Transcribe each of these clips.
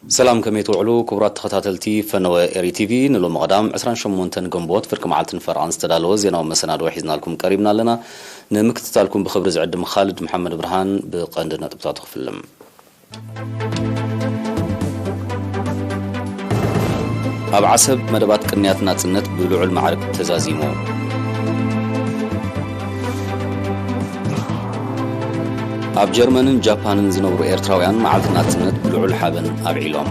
ሰላም፣ ከመይ ትውዕሉ ክቡራት ተኸታተልቲ ፈነወ ኤሪ ቲቪ? ንሎሚ ቀዳም ዕስራን ሸሞንተን ግንቦት ፍርቂ መዓልትን ፈረቓን ዝተዳለወ ዜናዊ መሰናድኦ ሒዝናልኩም ቀሪብና ኣለና። ንምክትታልኩም ብኽብሪ ዝዕድም ኻልድ መሓመድ ብርሃን። ብቐንዲ ነጥብታቱ ክፍልም። ኣብ ዓሰብ መደባት ቅንያት ናጽነት ብልዑል ማዕርግ ተዛዚሙ። ኣብ ጀርመንን ጃፓንን ዝነብሩ ኤርትራውያን መዓልቲ ናጽነት ብልዑል ሓበን ኣብዒሎም።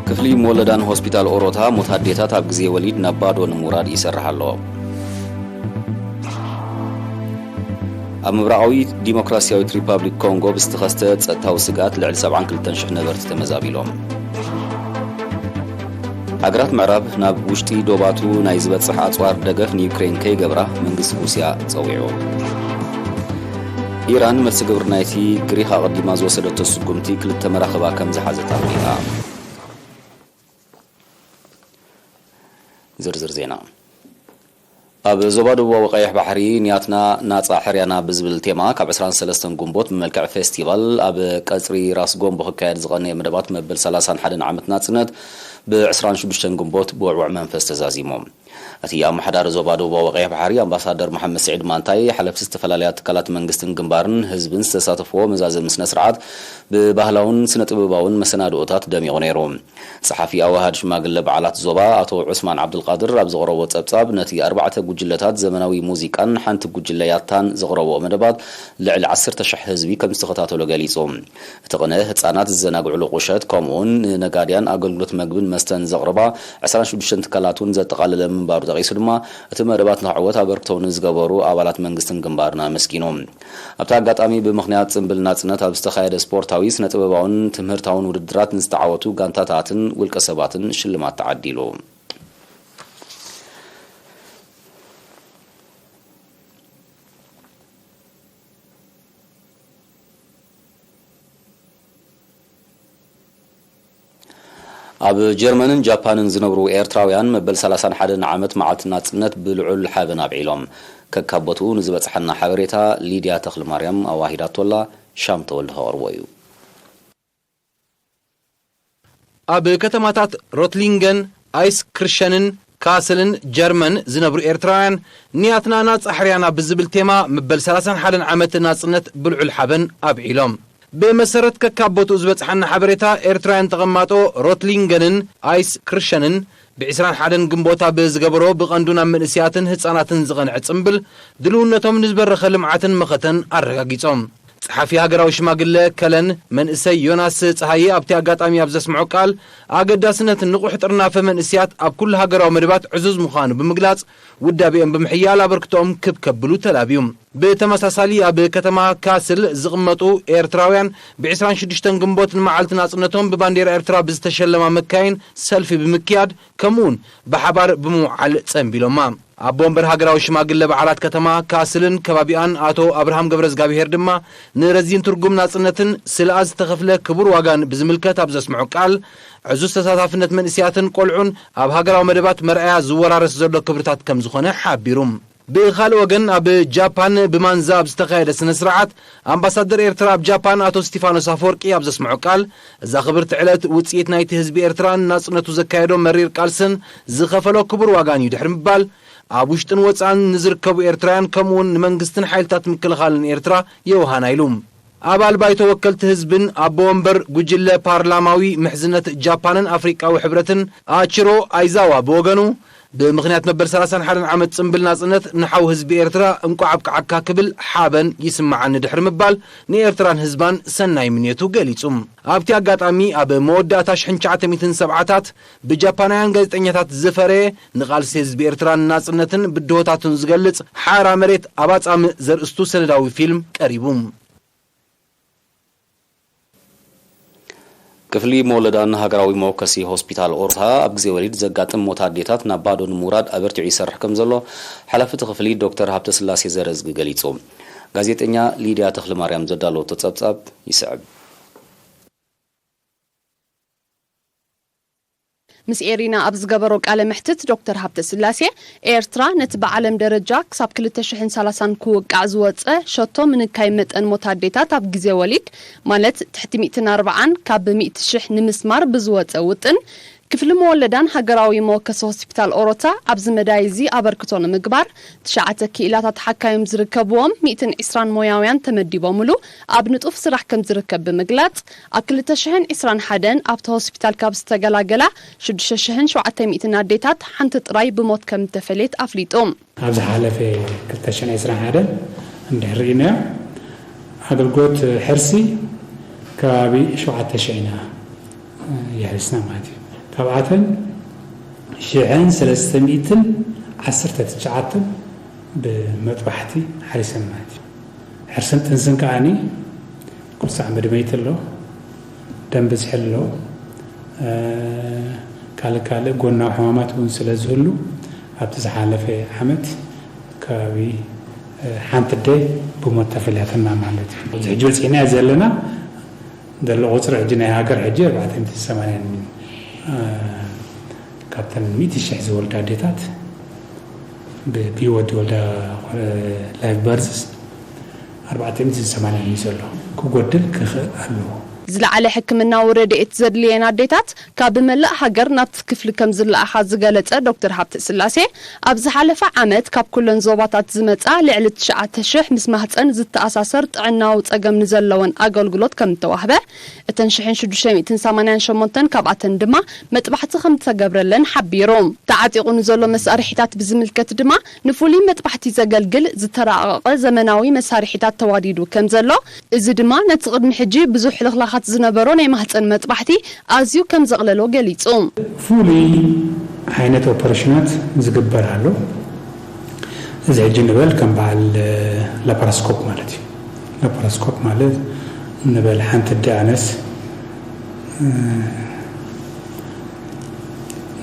ክፍሊ መወለዳን ሆስፒታል ኦሮታ ሞት ኣዴታት ኣብ ግዜ ወሊድ ናብ ባዶ ንምውራድ ይሰርሕ ኣሎ። ኣብ ምብራቓዊት ዲሞክራሲያዊት ሪፓብሊክ ኮንጎ ብዝተኸስተ ጸጥታዊ ስግኣት ልዕሊ ሰብዓን ክልተን ሽሕ ነበርቲ ተመዛቢሎም። ሃገራት ምዕራብ ናብ ውሽጢ ዶባቱ ናይ ዝበጽሕ ኣጽዋር ደገፍ ንዩክሬን ከይገብራ መንግስቲ ሩስያ ጸዊዑ። ኢራን መልሲ ግብሪ ናይቲ ግሪኽ ኣቐዲማ ዝወሰደቶ ስጉምቲ ክልተ መራኽባ ከም ዝሓዘት ኣፍሊጣ። ዝርዝር ዜና። ኣብ ዞባ ደቡባዊ ቀይሕ ባሕሪ ንያትና ናጻ ሕርያና ብዝብል ቴማ ካብ ዕስራን ሰለስተን ግንቦት ብመልክዕ ፌስቲቫል ኣብ ቀጽሪ ራስ ጎምቦ ክካየድ ዝቐነየ መደባት መበል ሰላሳን ሓደን ዓመት ናጽነት ብ ዕስራን ሽዱሽተን ግንቦት ብውዕዉዕ መንፈስ ተዛዚሙ። እቲ ኣመሓዳሪ ዞባ ደቡባዊ ቀይሕ ባሕሪ ኣምባሳደር መሓመድ ስዒድ ማንታይ፣ ሓለፍቲ ዝተፈላለያ ትካላት መንግስትን ግንባርን ህዝብን ዝተሳተፍዎ መዛዘሚ ስነ ስርዓት ብባህላውን ስነ ጥበባውን መሰናድኦታት ደሚቑ ነይሩ። ጸሓፊ ኣዋሃድ ሽማግለ በዓላት ዞባ ኣቶ ዑስማን ዓብዱልቃድር ኣብ ዘቕረቦ ጸብጻብ፣ ነቲ ኣርባዕተ ጉጅለታት ዘመናዊ ሙዚቃን ሓንቲ ጉጅለ ያታን ዘቕረብኦ መደባት ልዕሊ ዓሰርተ ሽሕ ህዝቢ ከም ዝተኸታተሎ ገሊጹ። እቲ ቅነ ህጻናት ዝዘናግዕሉ ቁሸት፣ ከምኡውን ንነጋድያን ኣገልግሎት መግብን መስተን ዘቕርባ ዕስራን ሽዱሽተን ትካላት እውን ዘጠቓለለ ምንባሩ ጠቒሱ ድማ፣ እቲ መደባት ንኽዕወት ኣበርክቶ ንዝገበሩ ኣባላት መንግስትን ግንባርን ኣመስጊኑ። ኣብቲ ኣጋጣሚ ብምኽንያት ጽምብል ናጽነት ኣብ ዝተኻየደ ስፖርታዊ፣ ስነ ጥበባውን ትምህርታውን ውድድራት ንዝተዓወቱ ጋንታታትን ውልቀ ሰባትን ሽልማት ተዓዲሉ። ኣብ ጀርመንን ጃፓንን ዝነብሩ ኤርትራውያን መበል ሰላሳን ሓደን ዓመት መዓልቲ ናጽነት ብልዑል ሓበን ኣብዒሎም። ከካብ ቦትኡ ንዝበጽሓና ሓበሬታ ሊድያ ተኽለማርያም ኣዋሂዳቶ ኣላ። ሻም ተወልደ ከቕርቦ እዩ። ኣብ ከተማታት ሮትሊንገን፣ ኣይስ ክርሸንን ካስልን ጀርመን ዝነብሩ ኤርትራውያን፣ ንያትና ናጻ ሕርያና ብዝብል ቴማ መበል ሰላሳን ሓደን ዓመት ናጽነት ብልዑል ሓበን ኣብዒሎም። ብመሰረት ከካብ ቦትኡ ዝበጽሓና ሓበሬታ፣ ኤርትራውያን ተቐማጦ ሮትሊንገንን ኣይስ ክርሸንን ብዕስራን ሓደን ግንቦት ኣብ ዝገበሮ ብቐንዱ ናብ መንእስያትን ህጻናትን ዝቐንዐ ጽምብል፣ ድልውነቶም ንዝበረኸ ልምዓትን መኸተን ኣረጋጊጾም። ጸሓፊ ሃገራዊ ሽማግለ ከለን መንእሰይ ዮናስ ጸሃየ ኣብቲ ኣጋጣሚ ኣብ ዘስምዖ ቃል፣ ኣገዳስነት ንቑሕ ጥርናፈ መንእስያት ኣብ ኩሉ ሃገራዊ መደባት ዕዙዝ ምዃኑ ብምግላጽ፣ ውዳቤኦም ብምሕያል ኣበርክቶኦም ክብ ከብሉ ተላብዩ። ብተመሳሳሊ ኣብ ከተማ ካስል ዝቕመጡ ኤርትራውያን ብ ዕስራን ሽዱሽተን ግንቦት ንመዓልቲ ናጽነቶም ብባንዴራ ኤርትራ ብዝተሸለማ መካይን ሰልፊ ብምክያድ፣ ከምኡውን ብሓባር ብምውዓል ጸንቢሎማ። ኣቦ ወንበር ሃገራዊ ሽማግለ በዓላት ከተማ ካስልን ከባቢኣን ኣቶ ኣብርሃም ገብረዝጋብሄር ድማ፣ ንረዚን ትርጉም ናጽነትን ስለኣ ዝተኸፍለ ክቡር ዋጋን ብዝምልከት ኣብ ዘስምዖ ቃል፣ ዕዙዝ ተሳታፍነት መንእስያትን ቆልዑን ኣብ ሃገራዊ መደባት መርኣያ ዝወራረስ ዘሎ ክብርታት ከም ዝኾነ ሓቢሩ። ብኻልእ ወገን፣ ኣብ ጃፓን ብማንዛ ኣብ ዝተኻየደ ስነ ስርዓት፣ ኣምባሳደር ኤርትራ ኣብ ጃፓን ኣቶ ስቲፋኖስ ኣፈወርቂ ኣብ ዘስምዖ ቃል፣ እዛ ክብርቲ ዕለት ውጽኢት ናይቲ ህዝቢ ኤርትራ ንናጽነቱ ዘካየዶ መሪር ቃልስን ዝኸፈሎ ክቡር ዋጋን እዩ ድሕሪ ምባል፣ ኣብ ውሽጥን ወጻእን ንዝርከቡ ኤርትራውያን፣ ከምኡውን ንመንግስትን ሓይልታት ምክልኻልን ኤርትራ የውሃና ኢሉ። ኣባል ባይቶ ወከልቲ ህዝብን ኣቦ ወንበር ጉጅለ ፓርላማዊ ምሕዝነት ጃፓንን ኣፍሪቃዊ ሕብረትን ኣቺሮ ኣይዛዋ ብወገኑ፣ ብምኽንያት መበል ሰላሳን ሓደን ዓመት ጽምብል ናጽነት ንሓው ህዝቢ ኤርትራ እንቋዕ ኣብቅዓካ ክብል ሓበን ይስምዓኒ ድሕሪ ምባል፣ ንኤርትራን ህዝባን ሰናይ ምንየቱ ገሊጹ። ኣብቲ ኣጋጣሚ፣ ኣብ መወዳእታ ሽሕን ትሽዓተ ሚእትን ሰብዓታት ብጃፓናውያን ጋዜጠኛታት ዝፈረየ፣ ንቓልሲ ህዝቢ ኤርትራን ናጽነትን ብድሆታቱን ዝገልጽ ሓራ መሬት ኣብ ኣጻምእ ዘርእስቱ ሰነዳዊ ፊልም ቀሪቡ። ክፍሊ መወለዳን ሃገራዊ መወከሲ ሆስፒታል ኦሮታ ኣብ ግዜ ወሊድ ዘጋጥም ሞት ኣዴታት ናብ ባዶ ንምውራድ ኣበርቲዑ ይሰርሕ ከም ዘሎ ሓላፊ እቲ ክፍሊ ዶክተር ሃብተስላሴ ዘረዝጊ ገሊጹ። ጋዜጠኛ ሊድያ ተኽለማርያም ዘዳለወቶ ጸብጻብ ይስዕብ። ምስ ኤሪና ኣብ ዝገበሮ ቃለ መሕትት ዶክተር ሃብተ ስላሴ፣ ኤርትራ ነቲ ብዓለም ደረጃ ክሳብ ክልተ ሽሕን ሰላሳን ክውቃዕ ዝወጸ ሸቶ ምንካይ መጠን ሞት ኣዴታት ኣብ ግዜ ወሊድ፣ ማለት ትሕቲ ሚእትን ኣርባዓን ካብ ሚእቲ ሽሕ ንምስማር ብዝወጸ ውጥን፣ ክፍሊ መወለዳን ሃገራዊ መወከሲ ሆስፒታል ኦሮታ ኣብዚ መዳይ እዚ ኣበርክቶ ንምግባር ትሽዓተ ክኢላታት ሓካዮም ዝርከብዎም ሚእትን ዕስራን ሞያውያን ተመዲቦምሉ ኣብ ንጡፍ ስራሕ ከም ዝርከብ ብምግላጽ፣ ኣብ ክልተ ሽሕን ዕስራን ሓደን ኣብቲ ሆስፒታል ካብ ዝተገላገላ ሽዱሽተ ሽሕን ሸውዓተ ሚእትን ኣዴታት ሓንቲ ጥራይ ብሞት ከም እተፈልየት ኣፍሊጡ። ኣብ ዝሓለፈ ክልተ ሽሕን ዕስራን ሓደን እንድሕር ርኢናዮ፣ ኣገልግሎት ሕርሲ ከባቢ ሸውዓተ ሽሕ ኢና የሕሪስና ማለት እዩ። ካብኣተን ሽሕን ሰለስተ ሚእትን ዓሰርተ ትሽዓተን ብመጥባሕቲ ሓሪሰን ማለት እዩ። ሕርስን ጥንስን ከዓኒ ኩሉ ሳዕ መድመይቲ ኣሎ፣ ደም ብዝሒ ኣሎ፣ እ፣ ካልእ ካልእ ጎናዊ ሕማማት እውን ስለ ዝህሉ፣ ኣብቲ ዝሓለፈ ዓመት ከባቢ፣ እ፣ ሓንቲ ኣደ ብሞት ተፈልያትና ማለት እዩ። ኣብዚ ሕጂ በፂሕና ዘለና ዘሎ ቁፅሪ ሕጂ ናይ ሃገር ሕጂ ኣርባዕተ ሚእትን ሰማንያን፣ እ፣ ካብተን ሚእቲ ሽሕ ዝወልዳ ኣዴታት ብ-፣ ብህይወት ዝወልዳ፣ እ፣ ላይፍ በርዝስ ኣርባዕተ ሚእትን ሰማንያን እዩ ዘሎ። ክጎድል ክኽእል ኣለዎ። ዝለዓለ ሕክምናዊ ረድኤት ዘድልየን ኣዴታት ካብ መላእ ሃገር ናብቲ ክፍሊ ከም ዝለኣኻ ዝገለጸ ዶክተር ሃብተ ስላሴ፣ ኣብ ዝሓለፈ ዓመት ካብ ኩለን ዞባታት ዝመጻ ልዕሊ ትሽዓተ ሽሕ ምስ ማህጸን ዝተኣሳሰር ጥዕናዊ ጸገም ንዘለወን ኣገልግሎት ከም እተዋህበ፣ እተን ሽሕን ሽዱሽተ ሚእትን ሰማንያን ሸሞንተን ካብኣተን ድማ መጥባሕቲ ከም ዝተገብረለን ሓቢሩ። ተዓጢቑ ንዘሎ መሳርሒታት ብዝምልከት ድማ፣ ንፍሉይ መጥባሕቲ ዘገልግል ዝተራቐቐ ዘመናዊ መሳርሒታት ተዋዲዱ ከም ዘሎ፣ እዚ ድማ ነቲ ቅድሚ ሕጂ ብዙሕ ሕልኽላኻት ዝነበሮ ናይ ማህጸን መጥባሕቲ ኣዝዩ ከም ዘቕለሎ ገሊጹ። ፍሉይ ዓይነት ኦፐሬሽናት ዝግበር ኣሎ። እዚ ሕጂ ንበል ከም በዓል ላፓራስኮፕ ማለት እዩ። ላፓራስኮፕ ማለት ንበል ሓንቲ ኣደ ኣነስ፣ እ፣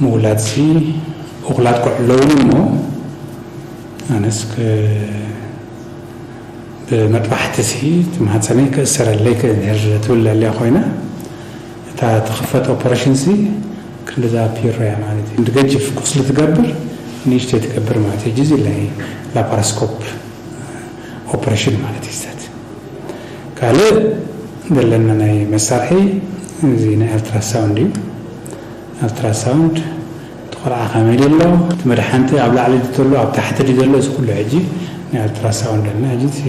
ምውላድሲ እኹላት ቆልዑ ኣለዉኒ እሞ ኣነስ ክ-፣ ብመጥባሕቲ ሲ እቲ ማህፀነይ ክእሰረለይ ክእንሄር ትብል ኣለያ ኮይና፣ እታ ትኽፈት ኦፐሬሽን ሲ ክንድዛ ፒሮ እያ ማለት እዩ። እንዲ ገጅፍ ቁስሊ ትገብር፣ ንእሽተይ ትገብር ማለት እዩ። ሕጂ እዚ ናይ ላፓራስኮፕ ኦፐሬሽን ማለት እዩ። ስታት ካልእ ዘለና ናይ መሳርሒ እዚ ናይ ኣልትራሳውንድ እዩ። ኣልትራሳውንድ እቲ ቆልዓ ከመይ ድዩ ኣሎ፣ እቲ መድሓንቲ ኣብ ላዕሊ ድዩ ዘሎ፣ ኣብ ታሕቲ ድዩ ዘሎ፣ እዚ ኩሉ ሕጂ ናይ ኣልትራሳውንድ ኣለና። ሕጂ እቲ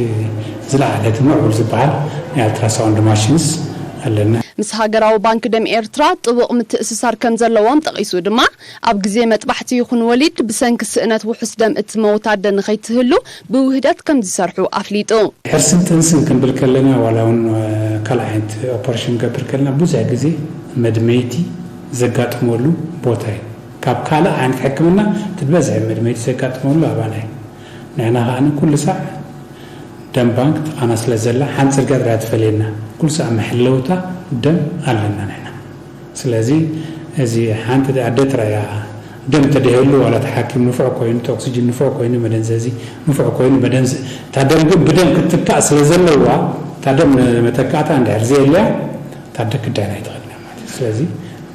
ዝለዓለ እቲ ምዕቡል ዝበሃል ናይ ኣልትራሳውንድ ማሽንስ ኣለና። ምስ ሃገራዊ ባንክ ደም ኤርትራ ጥቡቕ ምትእስሳር ከም ዘለዎም ጠቒሱ ድማ፣ ኣብ ግዜ መጥባሕቲ ይኹን ወሊድ ብሰንኪ ስእነት ውሑስ ደም እትመውት ኣደ ንኸይትህሉ ብውህደት ከም ዝሰርሑ ኣፍሊጡ። ሕርስን ጥንስን ክንብል ከለና፣ ዋላ እውን፣ እ፣ ካልእ ዓይነት ኦፐሬሽን ንገብር ከለና፣ ብዙሕ ግዜ መድመይቲ ዘጋጥመሉ ቦታ እዩ። ካብ ካልእ ዓይነት ሕክምና እቲ ዝበዝሐ መድመይቲ ዘጋጥመሉ ኣባና እዩ። ንሕና ከኣ ኩሉ ሳዕ ደም ባንክ ጥቓና ስለ ዘላ፣ ሓንቲ ጽርግያ ጥራይ ትፈልየና። ኩሉ ሳዕ መሐለውታ ደም ኣለና ንሕና። ስለዚ፣ እዚ ሓንቲ ኣደ ጥራይ እያ። ደም ተደይህሉ፣ ዋላ እቲ ሓኪም ንፉዕ ኮይኑ፣ እቲ ኦክሲጅን ንፉዕ ኮይኑ፣ መደንዘዚ ንፉዕ ኮይኑ፣ መደንዘ-፣ እታ ደም ግን ብደም ክትትካእ ስለ ዘለዋ፣ እታ ደም ንመተካእታ እንድሕር ዘየልያ፣ እታ ኣደ ክዳን ኣይትኽእልን እያ ማለት እዩ። ስለዚ፣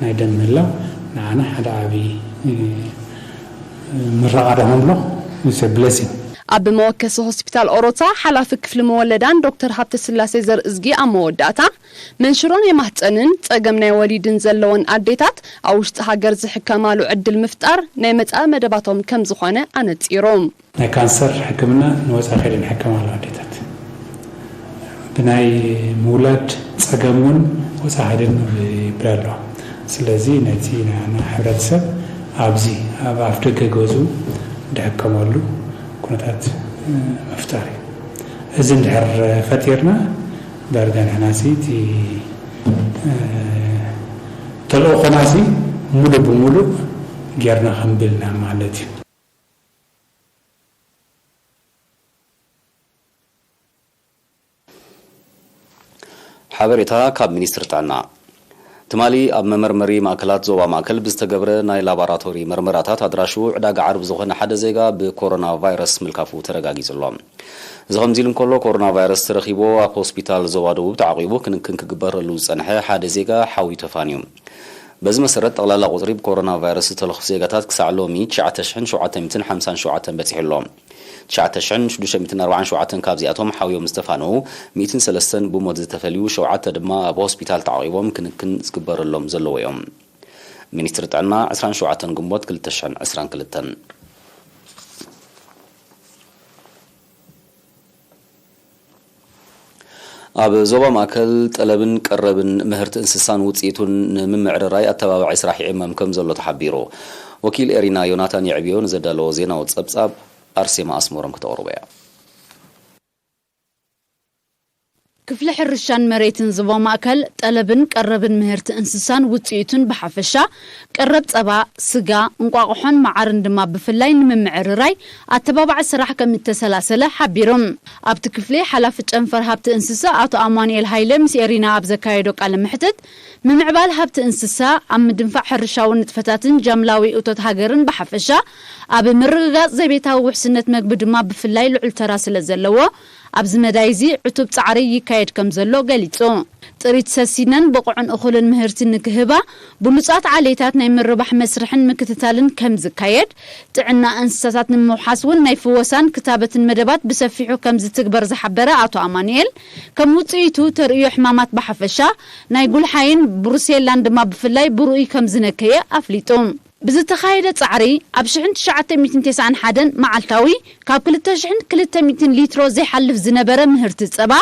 ናይ ደም ምህላው ንዓና ሓደ ዓቢ፣ እ፣ ምረቓ ዶ ንብሎ፣ it's a blessing። ኣብ መወከሲ ሆስፒታል ኦሮታ ሓላፊ ክፍሊ መወለዳን ዶክተር ሃብተ ስላሴ ዘርእዝጊ ኣብ መወዳእታ፣ መንሽሮ ናይ ማህጸንን ጸገም ናይ ወሊድን ዘለወን ኣዴታት ኣብ ውሽጢ ሃገር ዝሕከማሉ ዕድል ምፍጣር ናይ መጻኢ መደባቶም ከም ዝኾነ ኣነጺሩ። ናይ ካንሰር ሕክምና ንወጻኢ ከይደን ይሕከማ ኣለዋ ኣዴታት። ብናይ ምውላድ ጸገም እውን ወጻኢ ከይደን ይብላ ኣለዋ። ስለዚ ነቲ ና-፣ ና-፣ ሕብረተሰብ ኣብዚ ኣብ ኣፍ ደገ ገዝኡ ዝሕከመሉ ኩነታት፣ እ፣ ምፍጣር እዩ። እዚ እንድሕር ፈጢርና፣ ዳርጋ ንሕና ሲ እቲ፣ እ፣ ተልእኾና ሲ ሙሉእ ብሙሉእ ጌርና ከንብልና ማለት እዩ። ሓበሬታ ካብ ሚኒስትሪ ጥዕና። ትማሊ ኣብ መመርመሪ ማእከላት ዞባ ማእከል ብዝተገብረ ናይ ላቦራቶሪ መርመራታት፣ ኣድራሽኡ ዕዳጋ ዓርቢ ዝኾነ ሓደ ዜጋ ብኮሮና ቫይረስ ምልካፉ ተረጋጊጹ ኣሎ። እዚ ከምዚ ኢሉ እንከሎ፣ ኮሮና ቫይረስ ተረኺብዎ ኣብ ሆስፒታል ዞባ ደቡብ ተዓቂቡ ክንክን ክግበረሉ ዝጸንሐ ሓደ ዜጋ ሓውዩ ተፋንዩ። በዚ መሰረት፣ ጠቕላላ ቁጽሪ ብኮሮና ቫይረስ ዝተለኽፉ ዜጋታት ክሳዕ ሎሚ ትሽዓተ ሽሕን ሸውዓተ ሚእትን ሓምሳን ሸውዓተን በጺሑ ኣሎ። ትሽዓተ ሽሕን ሽዱሽተ ሚእትን ኣርባዓን ሸውዓተን ካብዚኣቶም ሓውዮም ዝተፋነዉ፣ ሚእትን ሰለስተን ብሞት ዝተፈልዩ፣ ሸውዓተ ድማ ኣብ ሆስፒታል ተዓቒቦም ክንክን ዝግበረሎም ዘለዉ እዮም። ሚኒስትሪ ጥዕና፣ ዕስራን ሸውዓተን ግንቦት ክልተ ሽሕን ዕስራን ክልተን። ኣብ ዞባ ማእከል፣ ጠለብን ቀረብን ምህርቲ እንስሳን ውጽኢቱን ንምምዕርራይ ኣተባባዒ ስራሕ ይዕመም ከም ዘሎ ተሓቢሩ። ወኪል ኤሪና ዮናታን የዕብዮ ንዘዳለዎ ዜናዊ ጸብጻብ፣ ኣርሴማ ኣስመሮም ክተቕርቦ እያ። ክፍሊ ሕርሻን መሬትን ዞባ ማእከል፣ ጠለብን ቀረብን ምህርቲ እንስሳን ውጽኢቱን ብሓፈሻ፣ ቀረብ ጸባ፣ ስጋ፣ እንቋቑሖን መዓርን ድማ ብፍላይ ንምምዕርራይ ኣተባባዒ ስራሕ ከም እተሰላሰለ ሓቢሮም። ኣብቲ ክፍሊ ሓላፊ ጨንፈር ሃብቲ እንስሳ ኣቶ ኣማኑኤል ሃይለ ምስ ኤሪና ኣብ ዘካየዶ ቃለ መሕትት፣ ምምዕባል ሃብቲ እንስሳ ኣብ ምድንፋዕ ሕርሻዊ ንጥፈታትን ጃምላዊ እቶት ሃገርን ብሓፈሻ፣ ኣብ ምርግጋጽ ዘቤታዊ ውሕስነት መግቢ ድማ ብፍላይ ልዑል ተራ ስለ ዘለዎ፣ ኣብዚ መዳይ እዚ ዕቱብ ጻዕሪ ይካየድ ከም ዘሎ ገሊጹ። ጥሪት ሰሲነን ብቑዕን እኹልን ምህርቲ ንክህባ፣ ብሉጻት ዓሌታት ናይ ምርባሕ መስርሕን ምክትታልን ከም ዝካየድ፣ ጥዕና እንስሳታት ንምውሓስ እውን ናይ ፍወሳን ክታበትን መደባት ብሰፊሑ ከም ዝትግበር ዝሓበረ ኣቶ ኣማኑኤል፣ ከም ውጽኢቱ ተርእዮ ሕማማት ብሓፈሻ፣ ናይ ጉልሓይን ብሩሴላን ድማ ብፍላይ ብርኡይ ከም ዝነከየ ኣፍሊጡ። ብዝተኻየደ ጻዕሪ፣ ኣብ ሽሕን ትሽዓተ ሚእትን ተስዓን ሓደን መዓልታዊ ካብ ክልተ ሽሕን ክልተ ሚእትን ሊትሮ ዘይሓልፍ ዝነበረ ምህርቲ ጸባ፣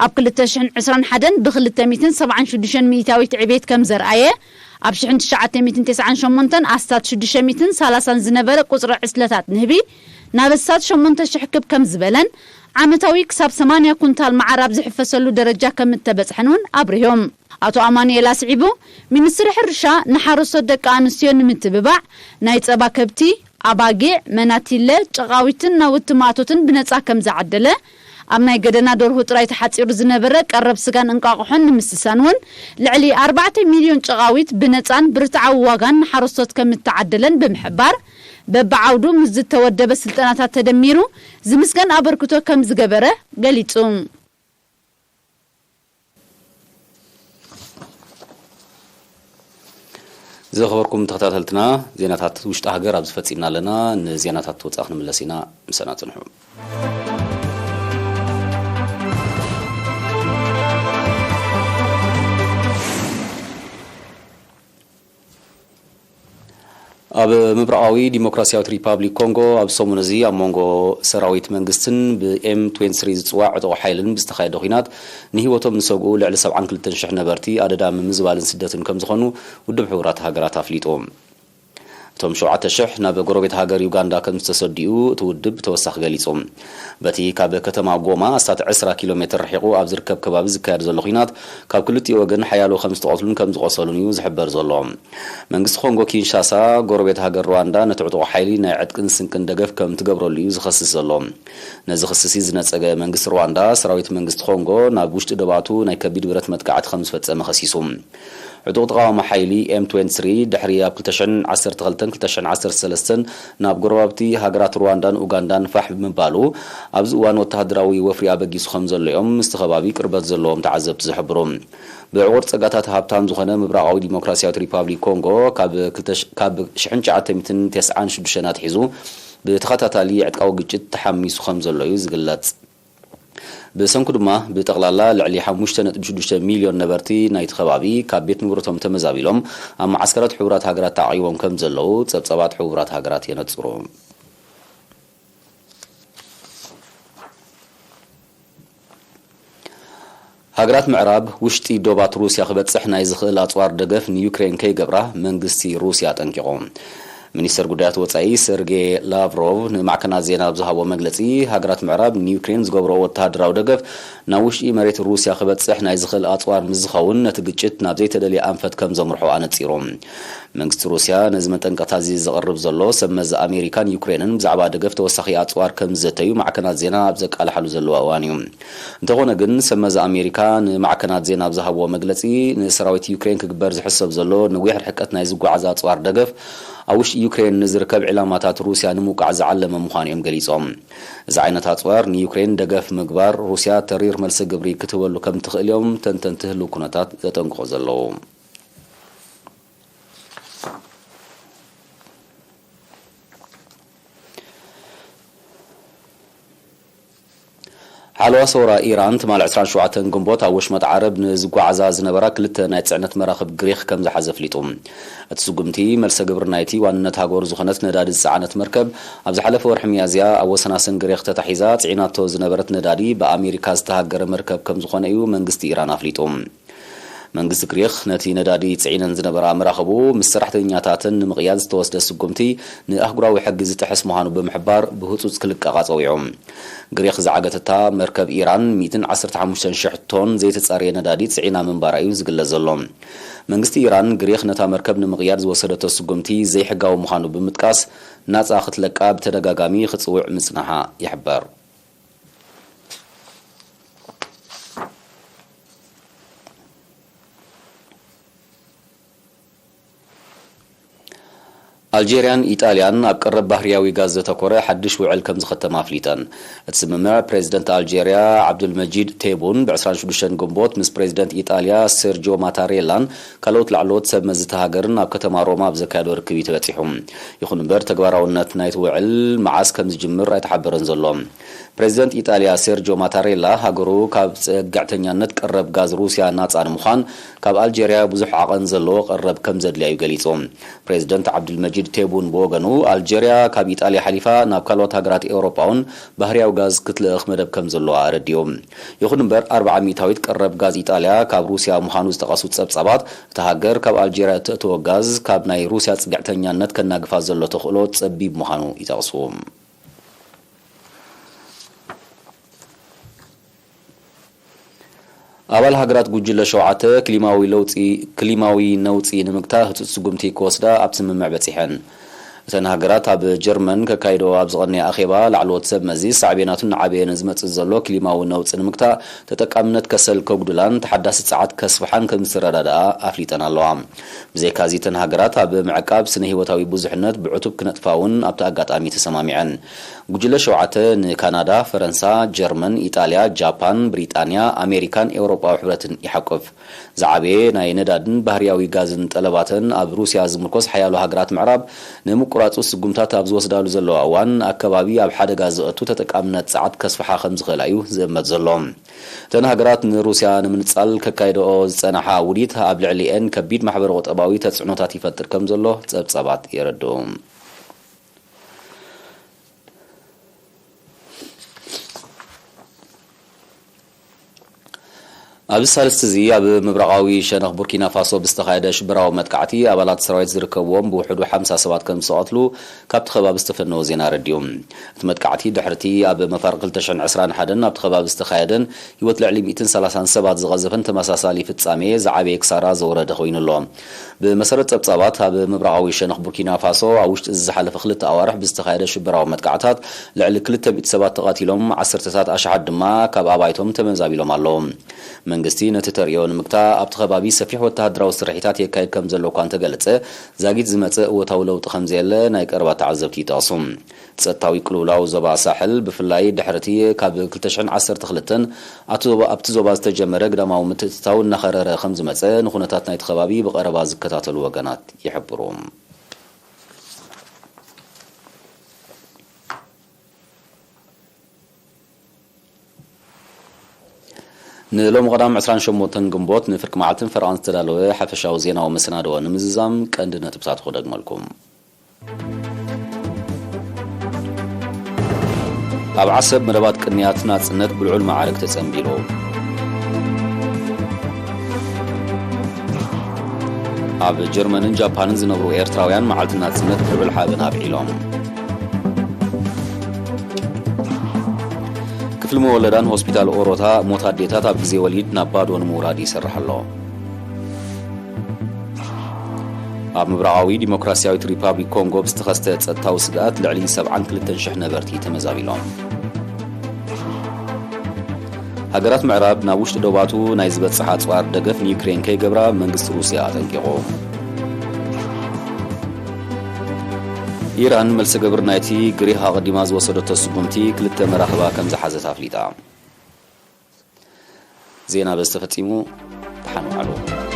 ኣብ ክልተ ሽሕን ዕስራን ሓደን ብክልተ ሚእትን ሰብዓን ሽዱሽተን ሚእታዊት ዕቤት ከም ዘርኣየ፣ ኣብ ሽሕን ትሽዓተ ሚእትን ተስዓን ሸሞንተን ኣስታት ሽዱሽተ ሚእትን ሰላሳን ዝነበረ ቁጽሪ ዕስለታት ንህቢ፣ ናብ ኣስታት ሸሞንተ ሽሕ ክብ ከም ዝበለን፣ ዓመታዊ ክሳብ ሰማንያ ኩንታል መዓር ኣብ ዝሕፈሰሉ ደረጃ ከም እተበጽሐን እውን ኣብሪሆም። ኣቶ ኣማኑኤል ኣስዒቡ፣ ሚኒስትሪ ሕርሻ ንሓረስቶት ደቂ ኣንስትዮ ንምትብባዕ ናይ ጸባ ከብቲ፣ ኣባጊዕ፣ መናቲለ፣ ጨቓዊትን ናውቲ ማእቶትን ብነጻ ከም ዝዓደለ፣ ኣብ ናይ ገደና ደርሁ ጥራይ ተሓጺሩ ዝነበረ ቀረብ ስጋን እንቋቑሖን ንምስሳን እውን ልዕሊ ኣርባዕተ ሚልዮን ጨቓዊት ብነጻን ብርትዓዊ ዋጋን ንሓረስቶት ከም እተዓደለን ብምሕባር፣ በብዓውዱ ምስ ዝተወደበ ስልጠናታት ተደሚሩ ዝምስገን ኣበርክቶ ከም ዝገበረ ገሊጹ። ዝኸበርኩም ተኸታተልትና፣ ዜናታት ውሽጢ ሃገር ኣብዚ ፈጺምና ኣለና። ንዜናታት ወጻኢ ክንምለስ ኢና፣ ምሳና ጽንሑ። ኣብ ምብራቓዊ ዲሞክራሲያዊት ሪፓብሊክ ኮንጎ ኣብ ሰሙን እዚ ኣብ መንጎ ሰራዊት መንግስትን ብኤም ትዌንቲ ስሪ ዝጽዋዕ ዕጡቕ ሓይልን ብዝተኻየደ ኲናት ንህይወቶም ዝሰግኡ ልዕሊ ሰብዓን ክልተን ሽሕ ነበርቲ ኣደዳ ምምዝባልን ስደትን ከም ዝኾኑ ውድብ ሕቡራት ሃገራት ኣፍሊጡ። እቶም ሸውዓተ ሽሕ ናብ ጎረቤት ሃገር ዩጋንዳ ከም ዝተሰድኡ እቲ ውድብ ብተወሳኺ ገሊጹ። በቲ ካብ ከተማ ጎማ ኣስታት ዕስራ ኪሎ ሜትር ርሒቑ ኣብ ዝርከብ ከባቢ ዝካየድ ዘሎ ኲናት ካብ ክልቲኡ ወገን ሓያሎ ከም ዝተቐትሉን ከም ዝቖሰሉን እዩ ዝሕበር ዘሎ። መንግስቲ ኮንጎ ኪንሻሳ፣ ጎረቤት ሃገር ሩዋንዳ ነቲ ዕጡቕ ሓይሊ ናይ ዕጥቅን ስንቅን ደገፍ ከም ትገብረሉ እዩ ዝኸስስ ዘሎ። ነዚ ክስሲ ዝነጸገ መንግስቲ ሩዋንዳ፣ ሰራዊት መንግስቲ ኮንጎ ናብ ውሽጢ ዶባቱ ናይ ከቢድ ብረት መጥቃዕቲ ከም ዝፈጸመ ከሲሱ። ዕጡቕ ተቓዋሚ ሓይሊ ኤም ትዌንቲ ስሪ ድሕሪ ኣብ ክልተ ሽሕን ዓሰርተ ክልተን ክልተ ሽሕን ዓሰርተ ሰለስተን ናብ ጎረባብቲ ሃገራት ሩዋንዳን ኡጋንዳን ፋሕ ብምባሉ፣ ኣብዚ እዋን ወተሃደራዊ ወፍሪ ኣበጊሱ ከም ዘሎ እዮም ምስቲ ከባቢ ቅርበት ዘለዎም ተዓዘብቲ ዝሕብሩ። ብዕቑር ጸጋታት ሃብታም ዝኾነ ምብራቓዊ ዲሞክራሲያዊት ሪፓብሊክ ኮንጎ፣ ካብ ክልተ ሽ-፣ ካብ ሽሕን ትሽዓተ ሚእትን ተስዓን ሽዱሽተን ኣትሒዙ ብተኸታታሊ ዕጥቃዊ ግጭት ተሓሚሱ ከም ዘሎ እዩ ዝግለጽ። ብሰንኩ ድማ፣ ብጠቕላላ ልዕሊ ሓሙሽተ ነጥቢ ሽዱሽተ ሚልዮን ነበርቲ ናይቲ ከባቢ ካብ ቤት ንብረቶም ተመዛቢሎም ኣብ መዓስከራት ሕቡራት ሃገራት ተዓቒቦም ከም ዘለዉ ጸብጻባት ሕቡራት ሃገራት የነጽሩ። ሃገራት ምዕራብ፣ ውሽጢ ዶባት ሩስያ ክበጽሕ ናይ ዝኽእል ኣጽዋር ደገፍ ንዩክሬን ከይገብራ መንግስቲ ሩስያ ኣጠንቂቑ። ሚኒስተር ጉዳያት ወጻኢ ሰርጌ ላቭሮቭ ንማዕከናት ዜና ኣብ ዝሃቦ መግለጺ፣ ሃገራት ምዕራብ ንዩክሬን ዝገብርኦ ወተሃደራዊ ደገፍ ናብ ውሽጢ መሬት ሩስያ ክበጽሕ ናይ ዝኽእል ኣጽዋር ምስ ዝኸውን፣ ነቲ ግጭት ናብ ዘይተደልየ ኣንፈት ከም ዘምርሖ ኣነጺሩ። መንግስቲ ሩስያ ነዚ መጠንቀቕታ እዚ ዘቕርብ ዘሎ፣ ሰብ መዚ ኣሜሪካን ዩክሬንን ብዛዕባ ደገፍ ተወሳኺ ኣጽዋር ከም ዝዘተዩ ማዕከናት ዜና ኣብ ዘቃልሓሉ ዘለዋ እዋን እዩ። እንተኾነ ግን፣ ሰብ መዚ ኣሜሪካ ንማዕከናት ዜና ኣብ ዝሃብዎ መግለጺ፣ ንሰራዊት ዩክሬን ክግበር ዝሕሰብ ዘሎ ነዊሕ ርሕቀት ናይ ዝጓዓዝ ኣጽዋር ደገፍ፣ ኣብ ውሽጢ ዩክሬን ንዝርከብ ዒላማታት ሩስያ ንምውቃዕ ዝዓለመ ምዃኑ እዮም ገሊጾም። እዚ ዓይነት ኣጽዋር ንዩክሬን ደገፍ ምግባር፣ ሩስያ ተሪር መልሲ ግብሪ ክትህበሉ ከም ትኽእል እዮም ተንተንቲ ህልው ኩነታት ዘጠንቅቑ ዘለዉ። ዓለዋ ሰውራ ኢራን ትማሊ ዕስራን ሸውዓተን ግንቦት ኣብ ወሽመጥ ዓረብ ንዝጓዓዛ ዝነበራ ክልተ ናይ ጽዕነት መራኽብ ግሪኽ ከም ዝሓዘ ኣፍሊጡ። እቲ ስጉምቲ መልሰ ግብሪ ናይቲ ዋንነት ሃገሩ ዝኾነት ነዳዲ ዝጸዓነት መርከብ ኣብ ዝሓለፈ ወርሒ ሚያዝያ ኣብ ወሰናስን ግሪኽ ተታሒዛ ጽዒናቶ ዝነበረት ነዳዲ ብኣሜሪካ ዝተሃገረ መርከብ ከም ዝኾነ እዩ መንግስቲ ኢራን ኣፍሊጡ። መንግስቲ ግሪኽ ነቲ ነዳዲ ጽዒነን ዝነበራ መራኽቡ ምስ ሰራሕተኛታተን ንምቕያድ ዝተወስደ ስጉምቲ ንኣህጉራዊ ሕጊ ዝጥሕስ ምዃኑ ብምሕባር ብህጹጽ ክልቀቓ ጸዊዑ። ግሪኽ ዝዓገተታ መርከብ ኢራን ሚእትን ዓሰርተ ሓሙሽተን ሽሕ ቶን ዘይተጻረየ ነዳዲ ጽዒና ምንባራ እዩ ዝግለጽ ዘሎ። መንግስቲ ኢራን ግሪኽ ነታ መርከብ ንምቕያድ ዝወሰደቶ ስጉምቲ ዘይሕጋዊ ምዃኑ ብምጥቃስ ናጻ ክትለቃ ብተደጋጋሚ ክጽውዕ ምጽናሓ ይሕበር። ኣልጀርያን ኢጣልያን ኣብ ቀረብ ባህርያዊ ጋዝ ዘተኮረ ሓድሽ ውዕል ከም ዝኸተማ ኣፍሊጠን። እቲ ስምምዕ ፕሬዚደንት ኣልጀርያ ዓብዱልመጂድ ቴቡን ብ ዕስራን ሽዱሽተን ግንቦት ምስ ፕሬዚደንት ኢጣልያ ሴርጆ ማታሬላን ካልኦት ላዕለዎት ሰብ መዚ እታ ሃገርን ኣብ ከተማ ሮማ ኣብ ዘካየዶ ርክብ እዩ ተበጺሑ። ይኹን እምበር ተግባራውነት ናይቲ ውዕል መዓስ ከም ዝጅምር ኣይተሓበረን ዘሎ። ፕሬዚደንት ኢጣልያ ሴርጆ ማታሬላ ሃገሩ ካብ ጽግዕተኛነት ቀረብ ጋዝ ሩስያ ናጻ ንምዃን ካብ ኣልጀርያ ብዙሕ ዓቐን ዘለዎ ቀረብ ከም ዘድልያ እዩ ገሊጹ። ፕሬዚደንት ዓብዱልመጂድ ቴቡን ብወገኑ ኣልጀርያ ካብ ኢጣልያ ሓሊፋ ናብ ካልኦት ሃገራት ኤውሮጳ እውን ባህርያዊ ጋዝ ክትልእኽ መደብ ከም ዘለዋ ኣረዲኡ። ይኹን እምበር ኣርብዓ ሚእታዊት ቀረብ ጋዝ ኢጣልያ ካብ ሩስያ ምዃኑ ዝጠቐሱ ጸብጻባት እታ ሃገር ካብ ኣልጀርያ እተእትዎ ጋዝ ካብ ናይ ሩስያ ጽግዕተኛነት ከናግፋ ዘሎ ተኽእሎ ጸቢብ ምዃኑ ይጠቕሱ። ኣባል ሃገራት ጉጅለ ሸውዓተ ክሊማዊ ለውጢ ክሊማዊ ነውጺ ንምግታእ ህጹጽ ስጉምቲ ክወስዳ ኣብ ስምምዕ በጺሐን። እተን ሃገራት ኣብ ጀርመን ከካይዶ ኣብ ዝቐነየ ኣኼባ ላዕለዎት ሰብ መዚ ሳዕቤናቱን ንዓበየን ዝመጽእ ዘሎ ክሊማዊ ነውጺ ንምግታእ ተጠቃምነት ከሰል ከጉድላን ተሓዳሲ ጸዓት ከስፍሓን ከም ዝተረዳድኣ ኣፍሊጠን ኣለዋ። ብዘይካዚ እተን ሃገራት ኣብ ምዕቃብ ስነ ህይወታዊ ብዙሕነት ብዕቱብ ክነጥፋ እውን ኣብቲ ኣጋጣሚ ተሰማሚዐን። ጉጅለ ሸውዓተ ንካናዳ፣ ፈረንሳ፣ ጀርመን፣ ኢጣልያ፣ ጃፓን፣ ብሪጣንያ፣ ኣሜሪካን ኤውሮጳዊ ሕብረትን ይሓቁፍ። ዝዓበየ ናይ ነዳድን ባህርያዊ ጋዝን ጠለባተን ኣብ ሩስያ ዝምርኮስ ሓያሎ ሃገራት ምዕራብ ንምቁራጹ ስጉምታት ኣብ ዝወስዳሉ ዘለዋ እዋን ኣከባቢ ኣብ ሓደጋ ዘእቱ ተጠቃምነት ጸዓት ከስፍሓ ከም ዝኽእላ እዩ ዝእመት ዘሎ። እተን ሃገራት ንሩስያ ንምንጻል ከካይደኦ ዝጸናሓ ውዲት ኣብ ልዕሊኤን ከቢድ ማሕበረ ቁጠባዊ ተጽዕኖታት ይፈጥር ከም ዘሎ ጸብጻባት የረድኡ። ኣብዚ ሳልስቲ እዚ ኣብ ምብራቓዊ ሸነኽ ቡርኪና ፋሶ ብዝተኻየደ ሽበራዊ መጥቃዕቲ ኣባላት ሰራዊት ዝርከብዎም ብውሕዱ ሓምሳ ሰባት ከም ዝተቐትሉ ካብቲ ከባቢ ዝተፈነወ ዜና ኣረዲኡ። እቲ መጥቃዕቲ ድሕርቲ ኣብ መፋርቕ ክልተ ሽሕን ዕስራን ሓደን ኣብቲ ከባቢ ዝተኻየደን ህይወት ልዕሊ ሚእትን ሰላሳን ሰባት ዝቐዘፈን ተመሳሳሊ ፍጻሜ ዝዓበየ ክሳራ ዘውረደ ኮይኑ ኣሎ። ብመሰረት ጸብጻባት ኣብ ምብራቓዊ ሸነኽ ቡርኪና ፋሶ ኣብ ውሽጢ እዚ ዝሓለፈ ክልተ ኣዋርሕ ብዝተኻየደ ሽበራዊ መጥቃዕታት ልዕሊ ክልተ ሚእቲ ሰባት ተቐቲሎም፣ ዓሰርተታት ኣሽሓት ድማ ካብ ኣባይቶም ተመዛቢሎም ኣለዉ። መንግስቲ ነቲ ተርእዮ ንምግታእ ኣብቲ ከባቢ ሰፊሕ ወተሃደራዊ ስርሒታት የካይድ ከም ዘሎ እኳ እንተገለጸ፣ ዛጊት ዝመጽእ እወታዊ ለውጢ ከም ዘየለ ናይ ቀረባ ተዓዘብቲ ይጠቕሱ። ጸጥታዊ ቅልውላው ዞባ ሳሕል ብፍላይ ድሕርቲ ካብ ክልተ ሽሕን ዓሰርተ ክልተን ኣብቲ ዞባ፣ ኣብቲ ዞባ ዝተጀመረ ግዳማዊ ምትእትታው እናኸረረ ከም ዝመጸ ንኹነታት ናይቲ ከባቢ ብቐረባ ዝከታተሉ ወገናት ይሕብሩ። ንሎሚ ቀዳም ዕስራን ሸሞንተን ግንቦት ንፍርቂ መዓልትን ፈረቓን ዝተዳለወ ሓፈሻዊ ዜናዊ መሰናድኦ ንምዝዛም ቀንዲ ነጥብታት ክደግመልኩም። ኣብ ዓሰብ መደባት ቅንያት ናጽነት ብልዑል መዓርግ ተጸንቢሉ። ኣብ ጀርመንን ጃፓንን ዝነብሩ ኤርትራውያን መዓልቲ ናጽነት ብልዑል ሓበን ኣብዒሎም። ክፍሊ መወለዳን ሆስፒታል ኦሮታ ሞት ኣዴታት ኣብ ግዜ ወሊድ ናብ ባዶ ንምውራድ ይሰርሕ ኣሎ። ኣብ ምብራቓዊ ዲሞክራሲያዊት ሪፓብሊክ ኮንጎ ብዝተኸስተ ጸጥታዊ ስግኣት ልዕሊ ሰብዓን ክልተን ሽሕ ነበርቲ ተመዛቢሎም። ሃገራት ምዕራብ ናብ ውሽጢ ዶባቱ ናይ ዝበጽሕ ኣጽዋር ደገፍ ንዩክሬን ከይገብራ መንግስቲ ሩስያ ኣጠንቂቑ። ኢራን መልሲ ግብሪ ናይቲ ግሪኽ ኣቐዲማ ዝወሰደቶ ስጉምቲ ክልተ መራኽባ ከም ዝሓዘት ኣፍሊጣ። ዜና በዚ ተፈጺሙ። ደሓን ዋዕሉ።